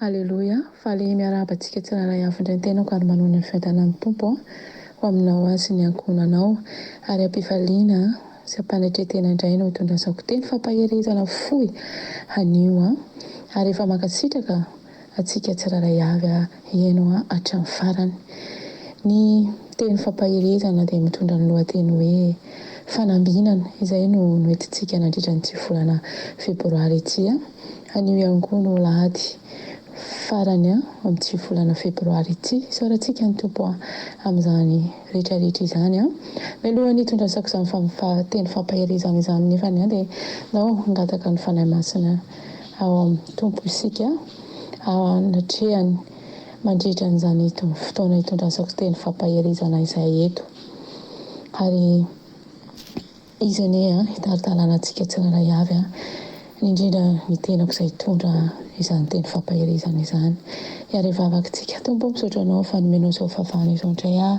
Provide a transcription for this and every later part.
Aleloia! Faly miarahaba antsika tsirairay avy indray ny tenako ary manohana ny fiadanan'ny Tompo ho aminao sy ny ankohonanao. Ary am-pifaliana sy am-panetren-tena indray no itondrasako teny fampaherezana fohy anio. Ary efa mankasitraka antsika tsirairay avy hihaino hatramin'ny farany. Ny teny fampaherezana dia mitondra ny lohateny hoe Fanambinana, izay no noentintsika nandritra an'ity volana febroary ity. Anio ihany koa no alahady farany amin'ity volana febroary ity. Isaorantsika ny Tompo amin'izany rehetra rehetra izany. Mialohan'ny hitondrasako izany teny fampaherezana izany nefany dia ndao hangataka ny Fanahy Masina ao amin'ny Tompo isika ao anatrehany mandritra an'izany fotoana hitondrasako teny fampaherezana izay eto. Ary. Izy anie an, hitari-dalana antsika tsirairay avy an, indrindra ny tenako izay hitondra izany teny fampaherezana izany. Hiary vavaka tsika. Tompo ô misaotra Anao fa nomenao izao fahafahana izao indray aho.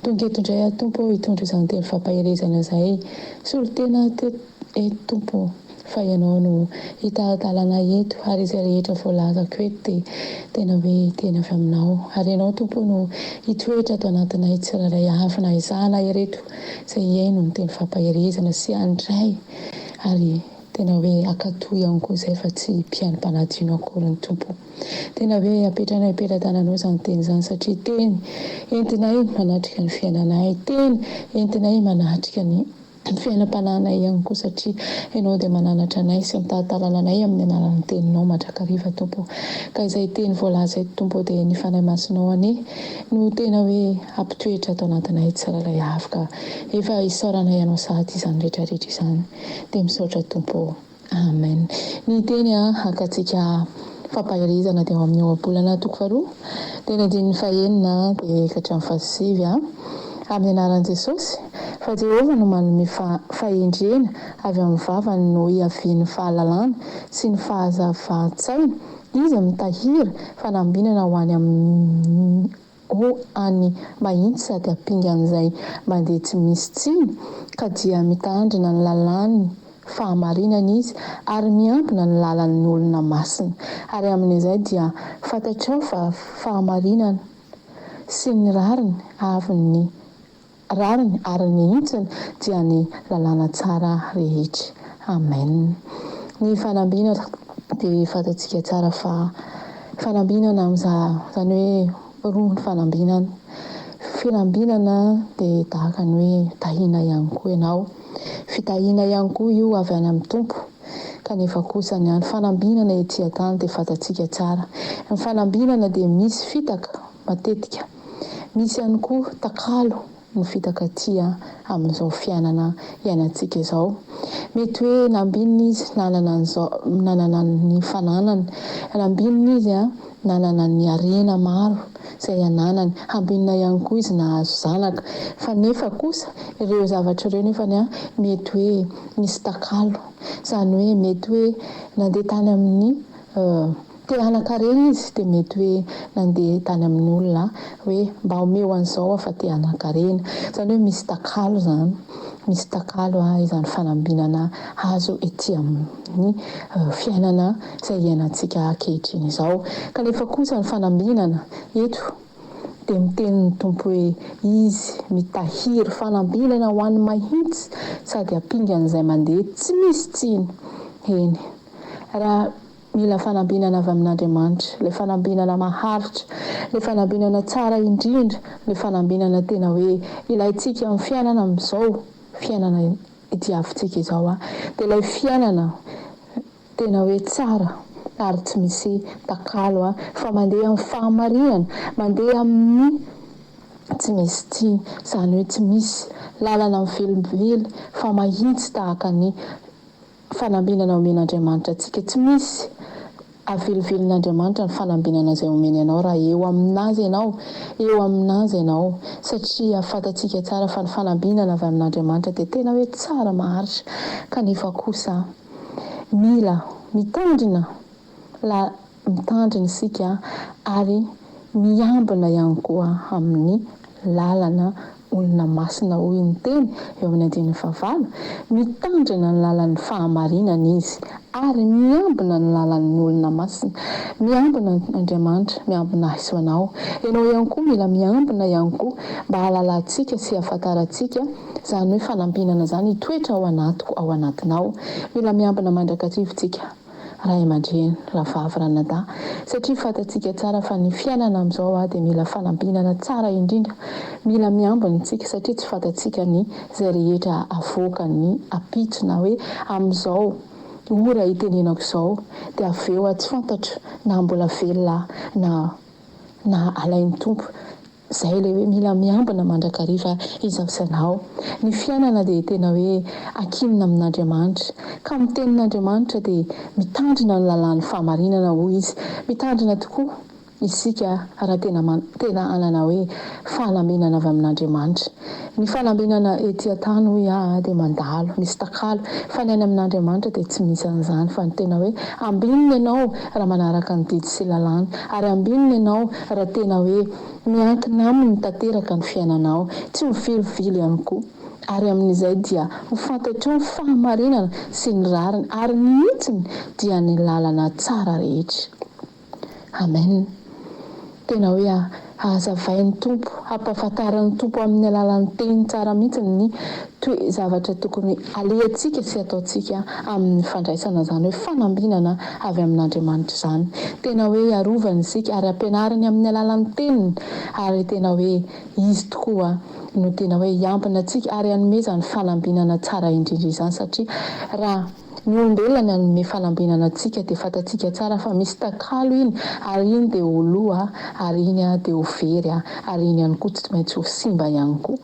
Tonga eto indray aho Tompo ô hitondra izany teny fampaherezana izay. Solontena teto eto Tompo ô. Fa Ianao no hitari-dalana eto ary izay rehetra voalazako eto dia tena hoe teny avy Aminao. Ary Ianao Tompo no hitoetra ato anatinay tsirairay avy na izaho na ireto izay hihaino ny teny fampaherezana sy handray ary tena hoe hankatò ihany koa izay fa tsy mpihaino mpanadino akory ny Tompo. Tena hoe apetranay am-pelatananao izany teny izany satria teny entinay manatrika ny fiainanay, teny entinay manatrika ny Ny fiainam-panahinay ihany koa satria Ianao dia mananatra anay sy mitari-dalana anay amin'ny alalan'ny Teninao mandrakariva Tompo ô. Ka izay teny voalaza eto Tompo ô dia ny Fanahy Masinao anie no tena hoe hampitoetra ato anatinay tsirairay avy ka efa isaoranay Anao sahady izany rehetra rehetra izany dia misaotra Tompo ô. Amen. Ny teny hakantsika fampaherezana dia ao amin'ny ohabolana toko faharoa, teny andininy fahenina dia ka hatramin'ny fahasivy. Amin'ny anaran'i Jesosy, fa Jehovah no manome fahendrena, avy amin'ny vavany no hiavian'ny fahalalana sy ny fahazavan-tsaina, Izy mitahiry fanambinana ho any amin'ny ho any mahitsy sady ampingan'izay mandeha tsy misy tsiny, ka dia mitandrina ny lalàn'ny fahamarinana izy ary miambina ny lalan'ny olona masina. Ary amin'izay dia fantatrao fa fahamarinana sy ny rariny avy ny Rariny ary ny hitsiny dia ny lalàna tsara rehetra. Amen. Ny fanambinana dia fantatsika tsara fa fanambinana amin'izany hoe roa ny fanambinana. Finambinana dia tahaka ny hoe tahiana ihany koa ianao. Fitahiana ihany koa io avy any amin'ny Tompo. Kanefa kosa ny any fanambinana ety an-tany dia fantatsika tsara. Ny fanambinana dia misy fitaka matetika. Misy ihany koa takalo no fitaka aty amin'izao fiainana iainantsika izao. Mety hoe nambinina izy nanana an'izao, nanana ny fananany. Nambinina izy nanana ny harena maro izay ananany. Hambinina ihany koa izy nahazo zanaka. Fa nefa kosa ireo zavatra ireo nefany mety hoe nisy takalo. Izany hoe mety hoe nandeha tany amin'ny Te hanan-karena izy dia mety hoe nandeha tany amin'ny olona hoe mba omeo an'izao aho fa te hanan-karena. Izany hoe misy takalo izany, misy takalo izany fanambinana azo ety amin'ny fiainana izay iainantsika ankehitriny izao. Kanefa kosa ny fanambinana eto dia miteny ny Tompo hoe Izy mitahiry fanambinana ho an'ny mahitsy sady ampingan'izay mandeha tsy misy tsiny. Eny, raha. Mila fanambinana avy amin'Andriamanitra, ilay fanambinana maharitra, ilay fanambinana tsara indrindra, ilay fanambinana tena hoe ilaintsika amin'ny fiainana amin'izao fiainana diavintsika izao, dia ilay fiainana tena hoe tsara ary tsy misy takalo fa mandeha amin'ny fahamarinana, mandeha amin'ny tsy misy tsiny, izany hoe tsy misy lalana mivelimby fa mahitsy tahaka ny fanambinana omen'Andriamanitra antsika. Tsy misy. Avelivelin'Andriamanitra ny fanambinana izay omeny anao raha eo amin'Azy ianao, eo amin'Azy ianao, satria fantatsika tsara fa ny fanambinana avy amin'Andriamanitra dia tena hoe tsara maharitra, kanefa kosa mila mitandrina la mitandrina isika ary miambina ihany koa amin'ny lalana olona masina hoy ny teny eo amin'ny andininy fahavalo, mitandrina ny lalan'ny fahamarinana izy ary miambina ny lalan'ny olona masina. Miambina Andriamanitra, miambina ahy sy anao. Ianao ihany koa mila miambina ihany koa mba hahalalantsika sy hahafantarantsika izany hoe fanambinana izany hitoetra ao anatiko, ao anatinao. Mila miambina mandrakariva isika. Ray aman-dreny, rahavavy, ranadahy, satria fantatsika tsara fa ny fiainana amin'izao dia mila fanambinana tsara indrindra, mila miambina isika satria tsy fantatsika ny izay rehetra avoakan'ny ampitso na hoe amin'izao ora itenenako izao dia avy eo aho tsy fantatro na mbola velona aho na na alain'ny Tompo. Izay ilay hoe mila miambina mandrakariva izaho sy ianao. Ny fiainana dia tena hoe ankinina amin'Andriamanitra. Ka amin'ny tenin'Andriamanitra dia mitandrina ny lalàn'ny fahamarinana hoy izy. Mitandrina tokoa isika raha tena tena hanana hoe fanambinana avy amin'Andriamanitra. Ny fanambinana ety an-tany hoy aho dia mandalo, misy takalo, fa ny any amin'Andriamanitra dia tsy misy an'izany fa ny tena hoe ambinina ianao raha manaraka ny didy sy lalàny ary ambinina ianao raha tena hoe miankina aminy tanteraka ny fiainanao, tsy mivilivily ihany koa ary amin'izay dia ho fantatrao ny fahamarinana sy ny rariny ary ny hitsiny dia ny lalana tsara rehetra. Amen. Tena hoe hazavain'ny Tompo, hampahafantarin'ny Tompo amin'ny alalan'ny teny tsara mihitsy ny toe zavatra tokony alehantsika sy ataontsika amin'ny fandraisana izany hoe fanambinana avy amin'Andriamanitra izany. Tena hoe arovany isika ary ampianariny amin'ny alalan'ny teniny ary tena hoe Izy tokoa no tena hoe hiambina antsika ary hanome izany fanambinana tsara indrindra izany satria raha Ny olombelona ny hanome fanambinana antsika dia fantatsika tsara fa misy takalo iny ary iny dia ho lo a, ary iny a dia ho very a, ary iny ihany koa tsy maintsy ho simba ihany koa.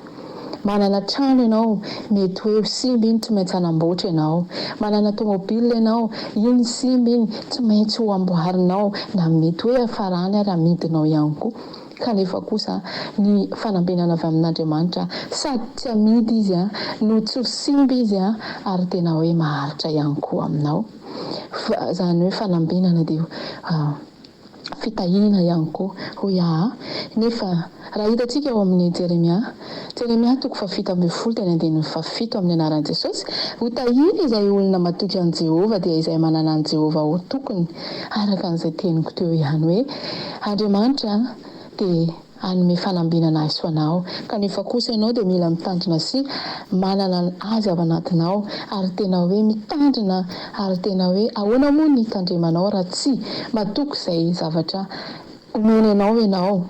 Manana trano ianao, mety hoe ho simba iny tsy maintsy hanamboatra ianao. Manana tomobile ianao, iny simba iny tsy maintsy ho amboarinao na mety hoe hafarany ary amidinao ihany koa. Kanefa kosa ny fanambenana avy amin'Andriamanitra sady tsy amidy izy no tsy ho simba izy ary tena hoe maharitra ihany koa aminao. Fa izany hoe fanambenana dia fitahiana ihany koa hoy aho. Nefa raha hitantsika ao amin'ny Jeremia, Jeremia toko fahafito ambinifolo teny andininy fahafito amin'ny anaran'i Jesosy, Ho tahiana izay olona matoky an'i Jehovah dia izay manana an'i Jehovah ho tokony. Araka an'izay teniko teo ihany hoe Andriamanitra dia hanome fanambinana ahy sy anao, kanefa kosa ianao dia mila mitandrina sy manana Azy ao anatinao, ary tena hoe mitandrina, ary tena hoe ahoana moa ny hitandremanao raha tsy matoky izay zavatra omeny anao ianao?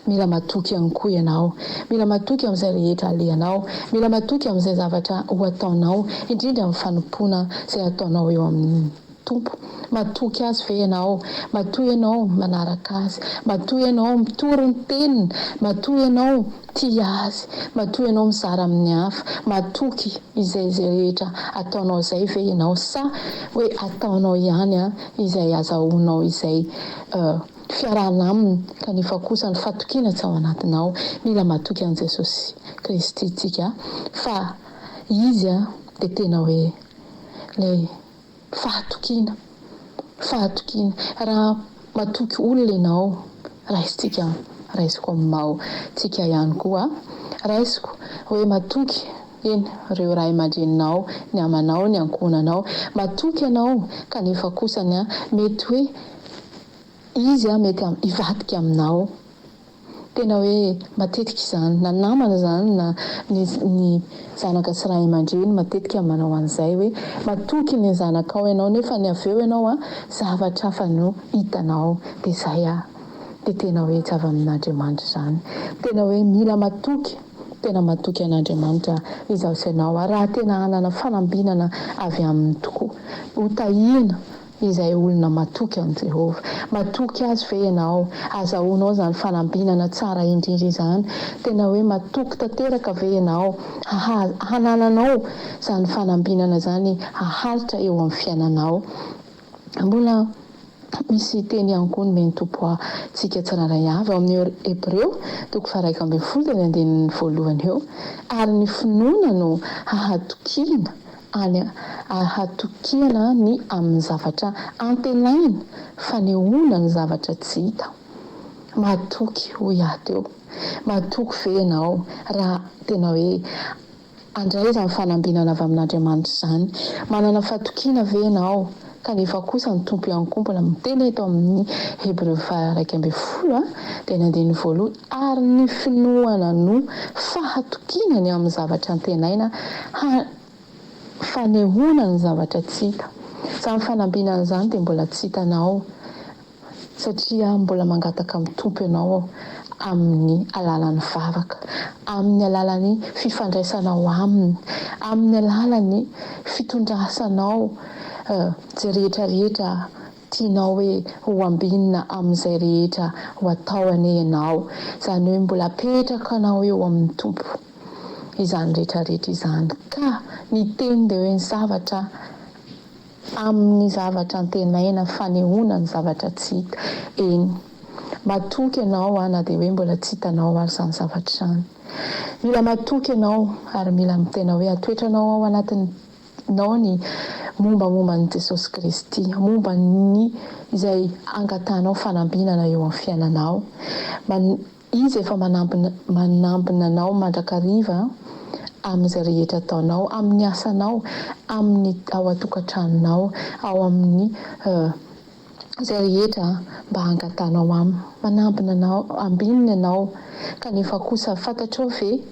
Mila matoky ihany koa ianao. Mila matoky amin'izay rehetra alehanao. Mila matoky amin'izay zavatra ho ataonao, indrindra amin'ny fanompoana izay ataonao eo amin'ny Tompo. Matoky Azy ve ianao? Matoa ianao manaraka Azy. Matoa ianao mitory ny Teniny. Matoa ianao tia Azy. Matoa ianao mizara amin'ny hafa. Matoky izay izay rehetra ataonao izay ve ianao sa hoe ataonao ihany izay azahoanao izay fiarahana aminy kanefa kosa ny fatokiana tsy ao anatinao. Mila matoky an'i Jesosy Kristy tsika fa Izy dia tena hoe ilay Fahatokiana, fahatokiana. Raha matoky olona ianao, raisintsika, raisiko amin'ny maha tsika ihany koa, raisiko hoe matoky, eny, ireo ray aman-dreninao, ny hamanao, ny ankohonanao, matoky ianao kanefa kosa ny mety hoe izy mety hivadika aminao. Tena hoe matetika izany, na namana izany na ny ny zanaka sy ray aman-dreny matetika manao an'izay hoe matoky ny zanakao ianao nefa ny avy eo ianao an zavatra hafa no hitanao dia izay an dia tena hoe tsy avy amin'Andriamanitra izany. Tena hoe mila matoky, tena matoky an'Andriamanitra izaho sy ianao ary raha tena hanana fanambinana avy aminy tokoa. Ho tahiana Izay olona matoky an'i Jehovah. Matoky azy ve ianao? Azahoanao izany fanambinana tsara indrindra izany? Tena hoe matoky tanteraka ve ianao hanananao izany fanambinana izany haharitra eo amin'ny fiainanao? Mbola. Misy teny ihany koa nomen'ny Tompo antsika tsirairay avy ao amin'ny Hebreo toko faha-11 dia ny andininy voalohany eo, Ary ny finoana no hahatokiana any ahatokiana ny amin'ny zavatra antenaina, fanehoana ny zavatra tsy hita. Matoky hoy aho teo. Matoky ve ianao raha tena hoe Handray izany fanambinana avy amin'Andriamanitra izany. Manana fatokiana ve ianao? Kanefa kosa ny Tompo ihany koa mbola miteny eto amin'ny Hebreo faha 11 dia ny andininy voalohany, Ary ny finoana no fahatokiana ny amin'ny zavatra antenaina, ha, fanehoana ny zavatra tsy hita. Izany fanambinana izany dia mbola tsy hitanao. Satria mbola mangataka amin'ny Tompo ianao amin'ny alalan'ny vavaka, amin'ny alalan'ny fifandraisanao Aminy, amin'ny alalan'ny fitondrasanao izay rehetra rehetra tianao hoe ho ambinina amin'izay rehetra ho atao anie ianao. Izany hoe mbola apetrakanao eo amin'ny Tompo izany rehetra rehetra izany. Ka ny teny dia hoe ny zavatra Amin'ny zavatra antenaina, fanehoana ny zavatra tsy hita. Eny, matoky ianao na dia hoe mbola tsy hitanao ary izany zavatra izany. Mila matoky ianao ary mila tena hoe atoetranao ao anatinao ny mombamomba an'i Jesosy Kristy, momba ny izay angatahanao fanambinana eo amin'ny fiainanao. Izy efa manambina manambina anao mandrakariva amin'izay rehetra ataonao, amin'ny asanao, amin'ny ao an-tokantranonao, ao amin'ny izay rehetra mba angatanao aminy. Manambina anao, ambininy ianao, kanefa kosa fantatrao ve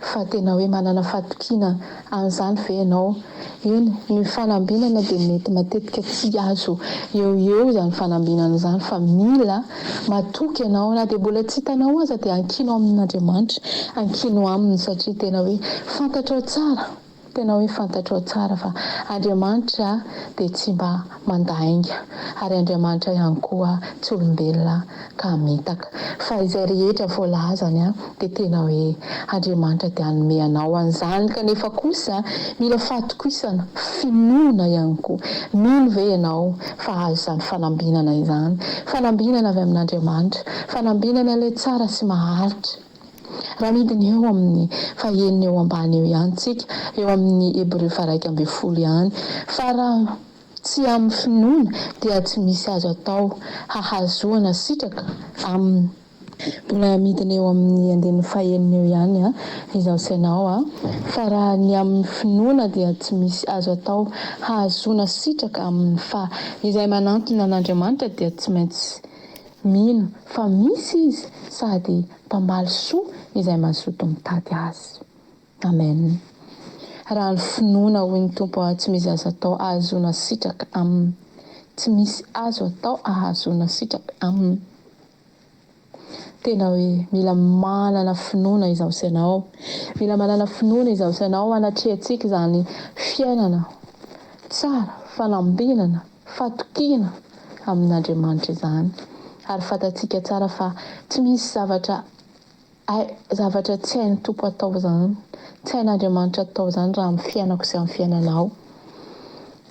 Fa tena hoe manana fahatokiana an'izany ve ianao? Eny, ny fanambinana dia mety matetika tsy azo eo ho eo izany fanambinana izany fa mila matoky ianao na dia mbola tsy hitanao aza dia ankino amin'Andriamanitra, ankino aminy satria tena hoe fantatrao tsara. Tena hoe fantatrao tsara fa Andriamanitra dia tsy mba mandainga, ary Andriamanitra ihany koa tsy olombelona ka hamitaka. Fa izay rehetra voalazany dia tena hoe Andriamanitra dia hanome anao an'izany, kanefa kosa mila fahatokisana, finoana ihany koa. Mino ve ianao fa hahazo izany fanambinana izany? Fanambinana avy amin'Andriamanitra, fanambinana ilay tsara sy maharitra. Raha midina eo amin'ny fahenina eo ambany eo ihany tsika, eo amin'ny Hebreo faha-11 ihany, fa raha tsy amin'ny finoana dia tsy misy azo atao hahazoana sitraka aminy. Mbola midina eo amin'ny andininy fahenina eo ihany izaho sy ianao, fa raha ny amin'ny finoana dia tsy misy azo atao hahazoana sitraka aminy, fa izay manantona an'Andriamanitra dia tsy maintsy Mino fa misy Izy sady mpamaly soa izay mazoto mitady Azy. Amen. Raha ny finoana hoy ny Tompo tsy misy azo atao ahazoana sitraka Aminy. Tsy misy azo atao ahazoana sitraka Aminy. Tena hoe mila manana finoana izaho sy ianao. Mila manana finoana izaho sy ianao hanatrehantsika izany fiainana tsara, fanambinana, fatokiana amin'Andriamanitra izany, ary fantatsika tsara fa tsy misy zavatra hay, zavatra tsy hain'ny Tompo atao izany, tsy hain'Andriamanitra atao izany raha amin'ny fiainako sy amin'ny fiainanao.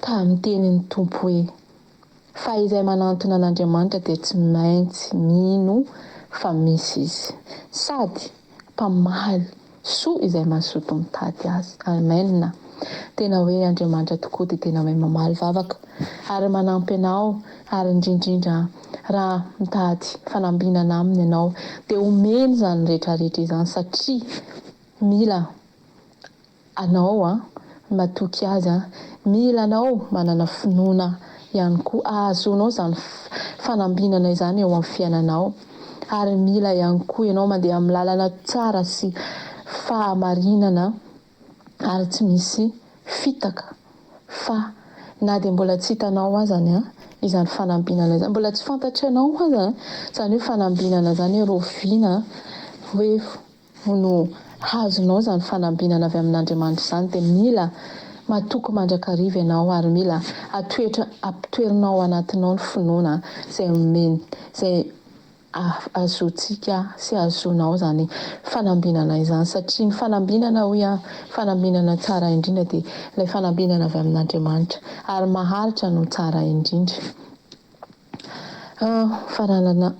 Ka miteny ny Tompo hoe, Fa izay manantona an'Andriamanitra dia tsy maintsy mino fa misy Izy, sady mpamaly soa izay mazoto mitady Azy. Amen. Tena hoe Andriamanitra tokoa dia tena mahay mamaly vavaka ary manampy anao ary indrindrindra raha mitady fanambinana aminy ianao dia omeny izany rehetra rehetra izany satria mila anao an, matoky Azy an, mila anao manana finoana ihany koa ahazoanao izany fanambinana izany eo amin'ny fiainanao, ary mila ihany koa ianao mandeha amin'ny lalana tsara sy fahamarinana ary tsy misy fitaka fa na dia mbola tsy hitanao azany an izany fanambinana izany, mbola tsy fantatranao azany izany hoe fanambinana izany hoe rahoviana hoe no hazonao izany fanambinana avy amin'Andriamanitra izany dia mila matoky mandrakariva ianao ary mila atoetra ampitoerinao ao anatinao ny finoana izay omeny izay ahazoantsika sy ahazoanao izany fanambinana izany satria ny fanambinana hoy aho fanambinana tsara indrindra dia ilay fanambinana avy amin'Andriamanitra ary maharitra no tsara indrindra. Faranana,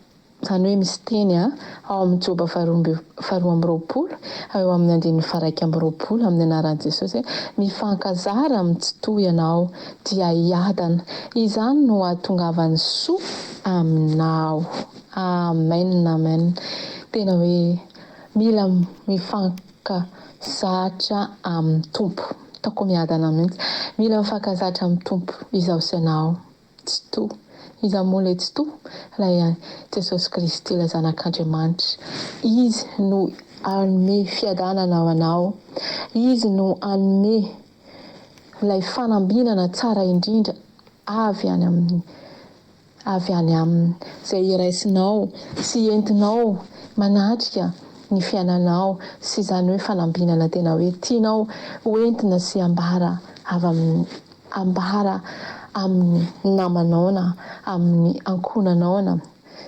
izany hoe misy teny ao amin'ny Joba 22, eo amin'ny andininy faha-21, amin'ny anaran'i Jesosy hoe, Mifankazara amin'ny Tsitoha ianao, dia hiadana. Izany no hahatongavan'ny soa aminao. Amen, amen. Tena hoe mila mifankazatra amin'ny Tompo. Ataoko miadana mihitsy. Mila mifankazatra amin'ny Tompo izaho sy ianao. Tsitoha. Iza moa ilay Tsitoha? Ilay Jesosy Kristy, ilay Zanak'Andriamanitra. Izy no hanome fiadanana ho anao. Izy no hanome ilay fanambinana tsara indrindra avy any amin'ny avy any Aminy, izay iraisinao sy entinao manatrika ny fiainanao sy izany hoe fanambinana tena hoe tianao ho entina sy ambara avy amin'ny ambara amin'ny namanao na amin'ny ankohonanao na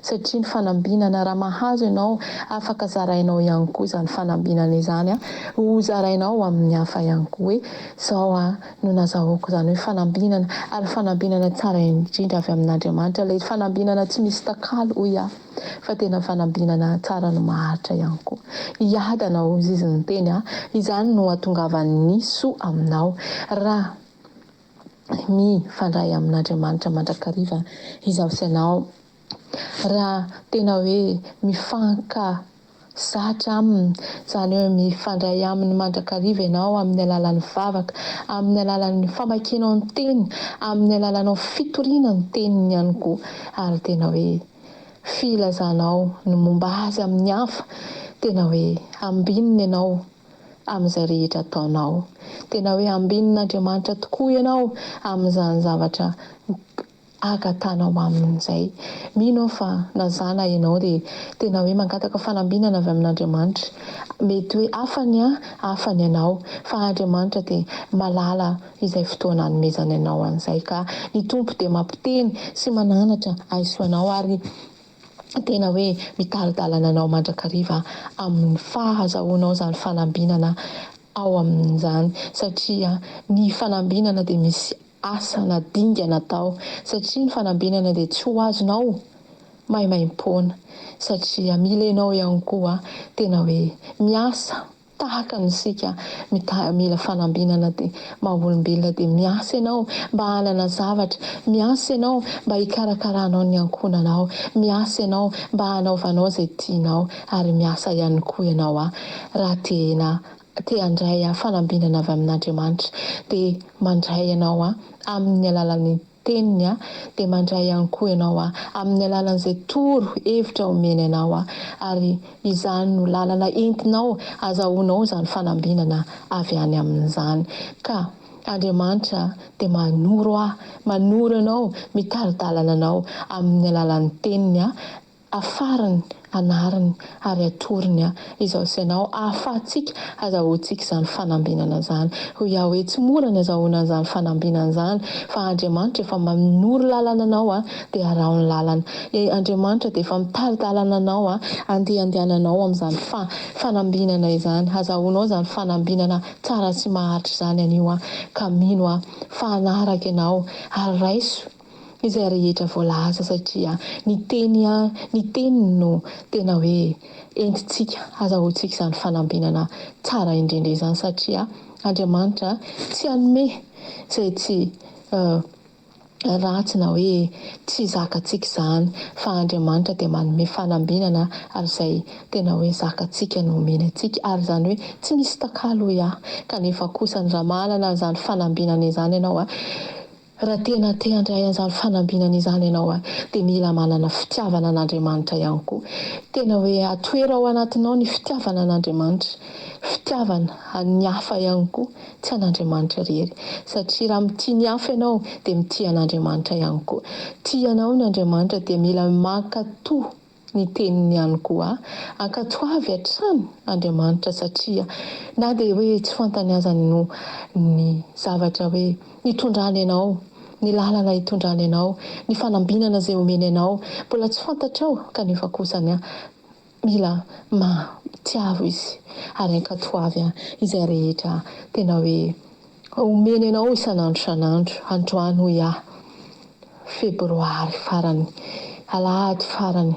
satria ny fanambinana raha mahazo ianao afaka zarainao ihany koa izany fanambinana izany ho zarainao amin'ny hafa ihany koa hoe izao no nazahoako izany hoe fanambinana ary fanambinana tsara indrindra avy amin'Andriamanitra ilay fanambinana tsy misy takalo hoy aho fa tena fanambinana tsara no maharitra ihany koa. Hiadana hozy izy niteny a, izany no hahatongavan'ny soa aminao raha mifandray amin'Andriamanitra mandrakariva izaho sy ianao, raha tena hoe mifanka Zatra aminy, izany hoe mifandray aminy mandrakariva ianao amin'ny alalan'ny vavaka, amin'ny alalan'ny famakianao ny Teny, amin'ny alalanao fitoriana ny Teniny ihany koa, ary tena hoe filazanao ny momba Azy amin'ny hafa, tena hoe ambinina ianao amin'izay rehetra ataonao. Tena hoe ambinin'Andriamanitra tokoa ianao amin'izany zavatra Angatanao amin'izay. Mino aho fa na za na ianao dia tena hoe mangataka fanambinana avy amin'Andriamanitra. Mety hoe hafa ny ahy, hafa ny anao. Fa Andriamanitra dia mahalala izay fotoana hanomezany anao an'izay. Ka ny Tompo dia mampiteny sy mananatra ahy sy anao ary tena hoe mitari-dalana anao mandrakariva amin'ny fahazahoanao izany fanambinana ao amin'izany. Satria ny fanambinana dia misy asa na dingana atao satria ny fanambinana dia tsy ho azonao maimaimpoana satria mila ianao ihany koa tena hoe miasa tahaka ny isika mila fanambinana dia maha olombelona dia miasa ianao mba hanana zavatra, miasa ianao mba hikarakaranao ny ankohonanao, miasa ianao mba hanaovanao izay tianao ary miasa ihany koa ianao raha tena te handray fanambinana avy amin'Andriamanitra dia mandray ianao amin'ny alalan'ny teniny dia mandray ihany koa ianao amin'ny alalan'izay toro hevitra omeny anao ary izany no lalana entinao azahoanao izany fanambinana avy any amin'izany ka Andriamanitra dia manoro ahy manoro anao mitari-dalana anao amin'ny alalan'ny teniny Afariny, anariny ary atorony izao sy ianao ahafahantsika azahoantsika izany fanambinana izany. Hoy aho hoe tsy mora ny azahoana an'izany fanambinana izany fa Andriamanitra efa manoro lalana anao dia araho ny lalana. Andriamanitra dia efa mitari-dalana anao andeha andehananao amin'izany fanambinana izany. Azahoanao izany fanambinana tsara sy maharitra izany anio ka mino aho fa hanaraka ianao ary raiso izay rehetra voalaza satria ny teny ny teniny no tena hoe entintsika azahoantsika izany fanambinana tsara indrindra izany satria Andriamanitra tsy hanome izay tsy ratsy na hoe tsy zakantsika izany fa Andriamanitra dia manome fanambinana ary izay tena hoe zakantsika no omeny antsika ary izany hoe tsy misy takalo hoy aho kanefa kosa ny raha manana an'izany fanambinana izany ianao Raha tena te handray an'izany fanambinana izany ianao dia mila manana fitiavana an'Andriamanitra ihany koa. Tena hoe atoero ao anatinao ny fitiavana an'Andriamanitra. Fitiavana an'ny hafa ihany koa, tsy an'Andriamanitra irery. Satria raha mitia ny hafa ianao dia mitia an'Andriamanitra ihany koa. Tia anao ny Andriamanitra dia mila mankatò ny teniny ihany koa. Ankatoavy hatrany Andriamanitra satria na dia hoe tsy fantany aza no ny zavatra hoe nitondrany anao, ny lalana itondrany anao, ny fanambinana izay omeny anao, mbola tsy fantatrao kanefa kosa ny mila mahatiavo izy ary ankatoavy izay rehetra tena hoe Omeny anao isan'andro isan'andro, androany hoy aho, febroary farany alahady farany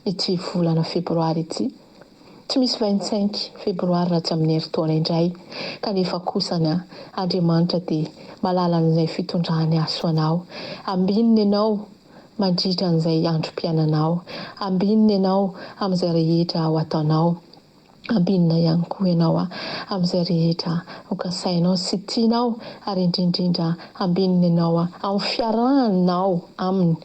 ity volana febroary ity. Tsy misy vingt-cinq febroary raha tsy amin'ny herintaona indray, kanefa kosa ny Andriamanitra dia malala an'izay fitondrany aso anao. Ambinina ianao mandritra an'izay androm-piainanao. Ambinina ianao amin'izay rehetra ho ataonao. Ambinina ihany koa ianao amin'izay rehetra ho kasainao sy tianao ary indrindra indrindra ambinina ianao amin'ny fiarahanao Aminy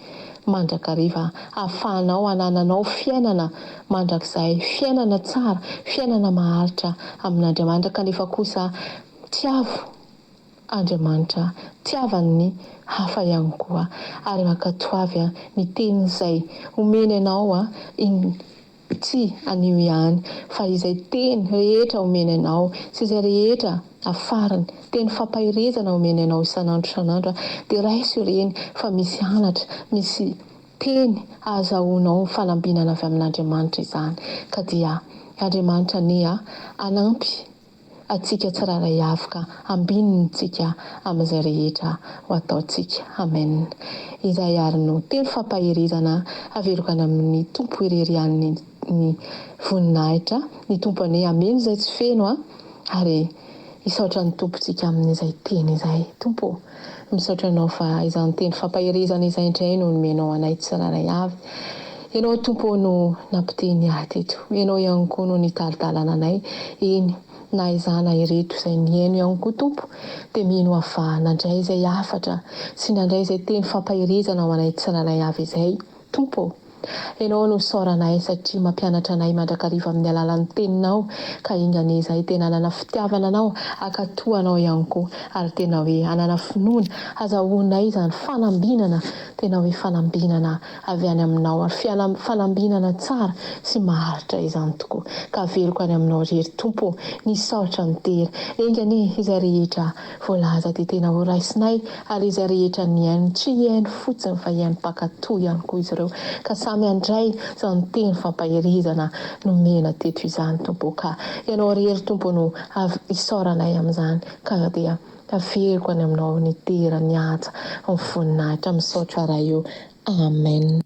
mandrakariva ahafahanao hanananao fiainana mandrakizay, fiainana tsara, fiainana maharitra amin'Andriamanitra kanefa kosa tiavo Andriamanitra, tiavan'ny hafa ihany koa ary mankatoavy ny teny izay omeny anao iny Tsy anio ihany, fa izay teny rehetra omeny anao, sy izay rehetra afarany, teny fampaherezana omeny anao isan'andro isan'andro, dia raiso ireny fa misy anatra, misy teny ahazahoanao fanambinana avy amin'Andriamanitra izany. Ka dia Andriamanitra anie hanampy antsika tsirairay avy ka ambininy tsika amin'izay rehetra ho ataontsika. Amen. Izay ary no teny fampaherezana averiko any amin'ny Tompo irery ihany ny voninahitra. Ny Tompo anie hameno izay tsy feno a! Ary hisaotra ny Tompo tsika amin'izay teny izay. Tompo ô! Misaotra Anao fa izany teny fampaherezana izay indray no nomenao anay tsirairay avy. Ianao Tompo ô no nampiteny ahy teto. Ianao ihany koa no nitari-dalana anay. Eny, na izaho na ireto izay nihaino ihany koa Tompo dia mino aho fa nandray izay hafatra sy nandray izay teny fampaherezana ho anay tsirairay avy izay. Tompo ô! Ianao no isaoranay satria mampianatra anay mandrakariva amin'ny alalan'ny teninao ka enga anie izahay tena hanana fitiavana anao hankatoa anao ihany koa ary tena hoe hanana finoana hazahoanay izany fanambinana tena hoe fanambinana avy any aminao ary fanambinana tsara sy maharitra izany tokoa ka averiko any aminao irery Tompo ô ny saotra ny dera enga anie izay rehetra Voalaza dia tena ho raisinay ary izay rehetra nihaino tsy hihaino fotsiny fa hihaino mpankatò ihany koa izy ireo ka samy handray izany teny fampaherezana nomena teto izany Tompo ô ka Ianao irery Tompo no isaoranay amin'izany ka dia averiko any aminao ny dera ny haja ny voninahitra misaotra Ray ô Amen.